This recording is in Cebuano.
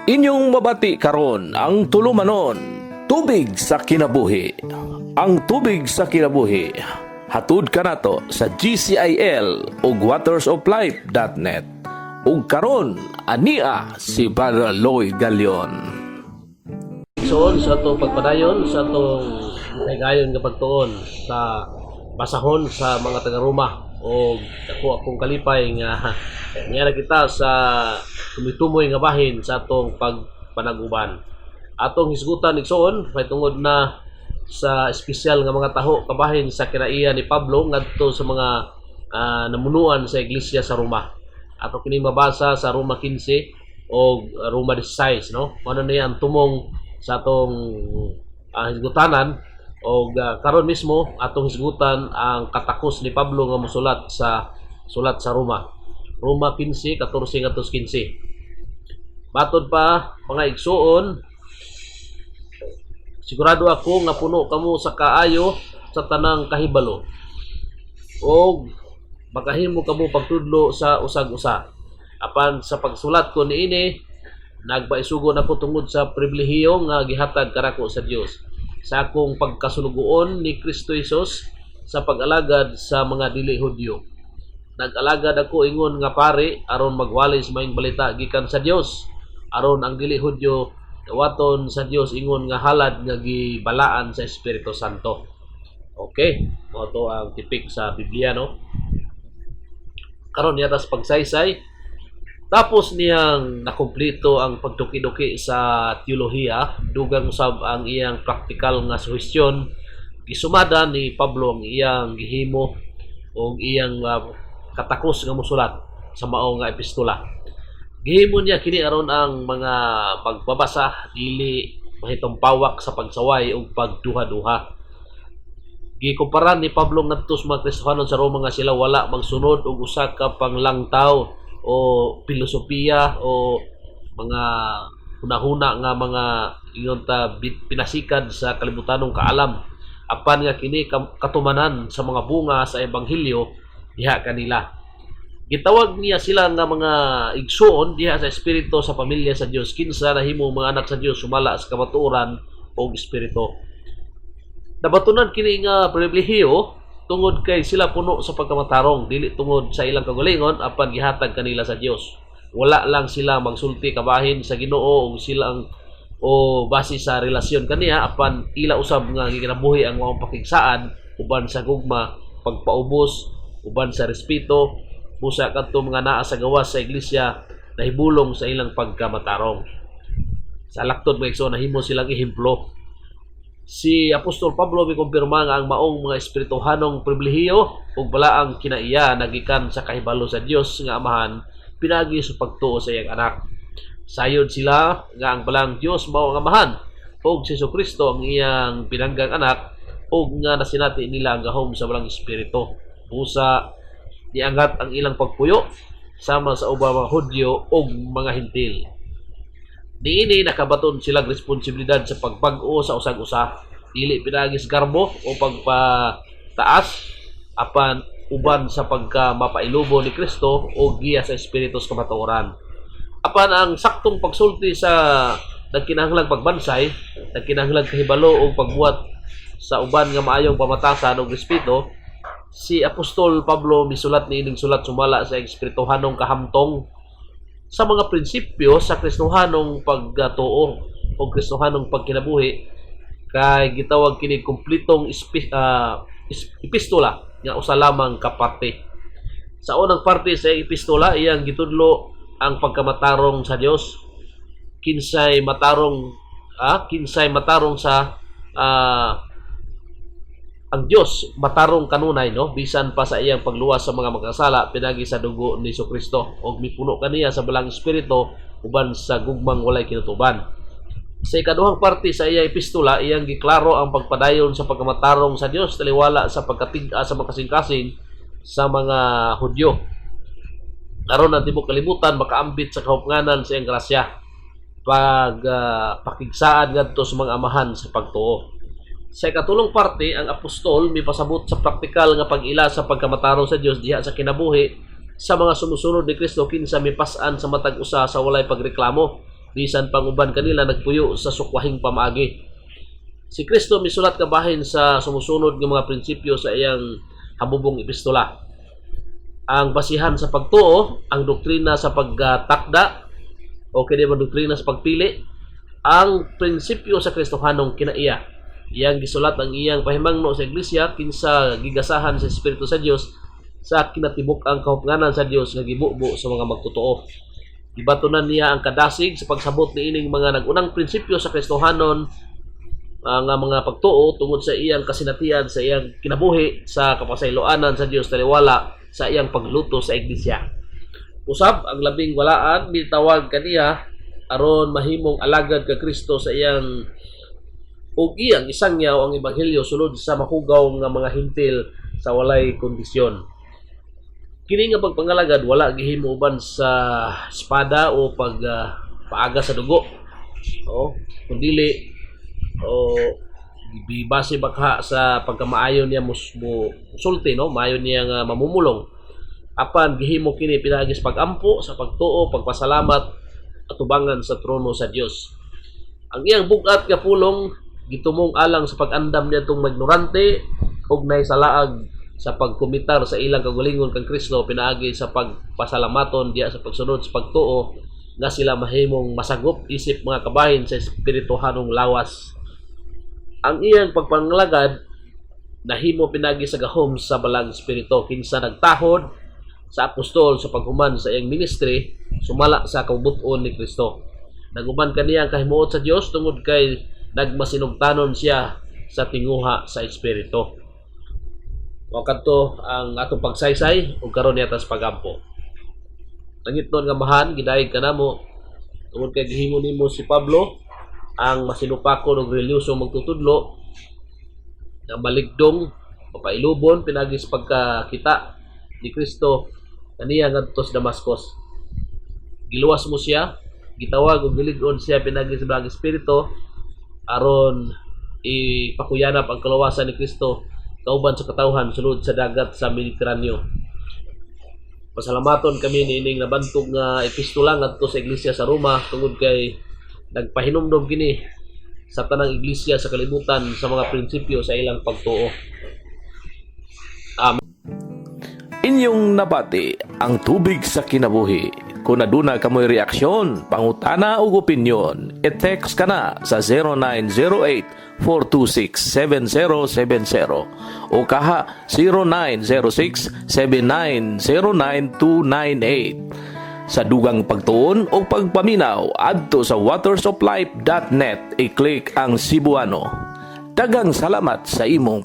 Inyong mabati karon ang tulumanon, Tubig sa Kinabuhi. Ang Tubig sa Kinabuhi, hatud kanato sa GCIL ug watersoflife.net. Ug karon ania si Brother Lloyd Galion. Soon sa atong pagpadayon sa atong higayon nga pagtuon sa basahon sa mga taga-Roma, o ako akong kalipay nga niya kita sa tumitumoy nga bahin sa atong pagpanaguban. Atong hisgutan, igsoon, may tungod na sa espesyal nga mga taho kabahin sa kinaiya ni Pablo ngadto sa mga namunuan sa iglesia sa Roma. Ato kini mabasa sa Roma 15 o Roma 16, no? Mao na niya ang tumong sa atong hisgutanan, o karon mismo atong hisgutan ang katakos ni Pablo nga mosulat sa sulat sa Roma. Roma 15:14 ngadto 15. Matod pa, mga igsuon, sigurado ako nga puno kamo sa kaayo sa tanang kahibalo og makahimo kamo pagtudlo sa usag-usa. Apan sa pagsulat ko niini, nagpaisugon ako tungod sa pribilehiyo nga gihatag kanako sa Dios sa akong pagkasulugoon ni Kristo Jesus sa pag-alagad sa mga dili Hudyo. Nag-alagad ako ingon nga pari aron magwali sa maayong balita gikan sa Dios, aron ang dili Hudyo dawaton sa Dios ingon nga halad nga gibalaan sa Espiritu Santo. Okay, mao to ang tipik sa Biblia, no? Karon niya tas pagsaysay, tapos niyang nakumpleto ang pagduki-duki sa teolohiya, dugang usab ang iyang praktikal nga suhestyon, gisumada ni Pablo ang iyang gihimo og iyang katakos nga mosulat sa mao nga epistola. Gihimo niya kini aron ang mga magbabasa dili mahitumpawak sa pagsaway ug pagduha-duha. Gikumpara ni Pablo ngadto sa mga Kristohanon sa Roma nga sila wala magsunod og usa ka panglangtaw o filosofiya o mga hunahuna nga mga ingon ta pinasikad sa kalibutanong kaalam, apan nga kini katumanan sa mga bunga sa ebanghelyo diha kanila. Gitawag niya sila nga mga igsuon diha sa espiritu sa pamilya sa Dios, kinsa nahimo mga anak sa Dios sumala sa kamatuoran og espiritu. Nabatunan kini nga pribilehiyo tungod kay sila puno sa pagkamatarong, dili tungod sa ilang kagalingon, apan gihatag kanila sa Dios. Wala lang sila magsulti kabahin sa Ginoo ug silang o base sa relasyon kaniya, apan ila usab nga gikinabuhi ang maong pakigsaad uban sa gugma, pagpaubos uban sa respeto, busa kadto mga naa sa gawas sa iglesia nahibulong sa ilang pagkamatarong. Sa laktod, mga igsoon, nahimo silang ehemplo. Si Apostol Pablo mikumpirma nga ang maong mga espirituhanong pribilehiyo ug balaang kinaiya nagikan sa kahibalo sa Dios nga Amahan pinaagi sa pagtuo sa iyang anak. Sayod sila nga ang balaang Dios mao ang Amahan ug si Kristo ang iyang pinanggang anak, ug nga nasinati nila ang gahom sa Balaang Espiritu. Busa niangat ang ilang pagpuyo sama sa ubang mga Hudyo ug mga Hentil. Niini nakabaton silang responsibilidad sa pagbag-o sa usag-usa, dili pinaagi sa garbo o pagpataas, apan uban sa pagka mapailubo ni Kristo o giya sa espiritu sa kamatuoran. Apan ang saktong pagsulti sa nagkinahanglang pagbansay, nagkinahanglang kahibalo o pagbuhat sa uban nga maayong pamatasan og respeto, si Apostol Pablo misulat niining sulat sumala sa espirituhanong kahamtong sa mga prinsipyo sa Kristohanong pagtuo o Kristohanong pagkinabuhi, kay gitawag kini kumpletong epistola nga usa lamang ka parte. Sa unang parte sa epistola, iyang gitudlo ang pagkamatarong sa Dios. Kinsay matarong sa ang Dios matarong kanunay, no, bisan pa sa iyang pagluwas sa mga makasala pinagi sa dugo ni Kristo og mipuno kaniya sa Balaang Espiritu uban sa gugmang walay kinutuban. Sa ikaduhang parte sa iya epistola, iyang giklaro ang pagpadayon sa pagkamatarong sa Dios taliwala sa pagkatig-a sa makasing-kasing sa mga Hudyo, aron ang tibuok kalibutan makaambit sa kahupnganan sa iyang grasya pag pakigsaad ngadto sa mga amahan sa pagtuo. Sa ikatulong parte, ang apostol mipasabot sa praktikal nga pag-ila sa pagkamatarong sa Dios diha sa kinabuhi sa mga sumusunod ni Kristo, kinsa mipas-an sa matag usa sa walay pagreklamo. Bisan pang uban kanila nagpuyo sa sukwahing pamaagi. Si Kristo misulat kabahin sa sumusunod nga mga prinsipyo sa iyang habubong epistola: ang basihan sa pagtuo, ang doktrina sa pagtakda o kini ba doktrina sa pagpili, ang prinsipyo sa Kristohanong kinaiya. Iyang gisulat ang iyang pahimangno sa iglesia kinsa gigasahan sa Espiritu sa Dios sa kinatibuk-ang kahupnganan sa Dios nga gibubo sa mga magtotoo. Gibatunan niya ang kadasig sa pagsabot niining mga nag-unang prinsipyo sa Kristohanon nga mga pagtuo tungod sa iyang kasinatian sa iyang kinabuhi sa kapasayloanan sa Dios taliwala sa iyang pagluto sa iglesia. Usab ang labing walaan, mitawag kaniya aron mahimong alagad ka Kristo sa iyang ug iyang isangyaw ang ebanghelyo sulod sa mahugaw nga mga Hentil sa walay kondisyon. Kini nga pagpangalagad wala gihimo uban sa espada o pag paaga sa dugo. O kundili o base bakha sa pagkamaayo niya mo sulti, no, maayo niya nga mamumulong, apan gihimo kini pinaagi sa pag-ampo, sa pagtuo, pagpasalamat atubangan sa trono sa Dios. Ang iyang bug-at nga pulong gitumong alang sa pag-andam niadtong magnorante ug nahisalaag sa pagkomitar sa ilang kaugalingon kang Kristo pinaagi sa pagpasalamaton diya sa pagsunod sa pagtuo nga sila mahimong masagop isip mga kabahin sa espirituhanong lawas. Ang iyang pagpangalagad nahimo pinagi sa gahom sa Balaang Espiritu kinsa nagtahod sa apostol sa paghuman sa iyang ministry sumala sa kabubut-on ni Kristo. Naguban kaniya ang kahimuot sa Dios tungod kay nagmasinugtanon siya sa tinguha sa Espiritu. Mao kadto ang atong pagsaysay ug karon niya tas pagampo. Langitnon nga Amahan, gidayeg ka namo tungod kay gihimo nimo si Pablo ang masinupakon og reliyosong magtutudlo nga maligdong, mapailubon pinagi sa pagkakita ni Kristo kaniya ngadto sa Damascus. Giluwas mo siya, gitawag ug gilig-on siya pinagi sa Balaang Espiritu aron ipakuyanap ang kaluwasan ni Kristo kauban sa katawhan sulod sa dagat sa Mediteraneo. Pasalamaton kami niining nabantog nga epistola ngadto sa iglesia sa Roma tungod kay nagpahinumdom kini sa tanang iglesia sa kalibutan sa mga prinsipyo sa ilang pagtuo. Amen. Inyong nabati ang Tubig sa Kinabuhi. Kung aduna kamoy reaksyon, pangutana ug opinyon, i-text ka na sa 0908-426-7070 o kaha 0906-7909298. Sa dugang pagtuon o pagpaminaw, adto sa watersoflife.net, i-click ang Cebuano. Daghang salamat sa imong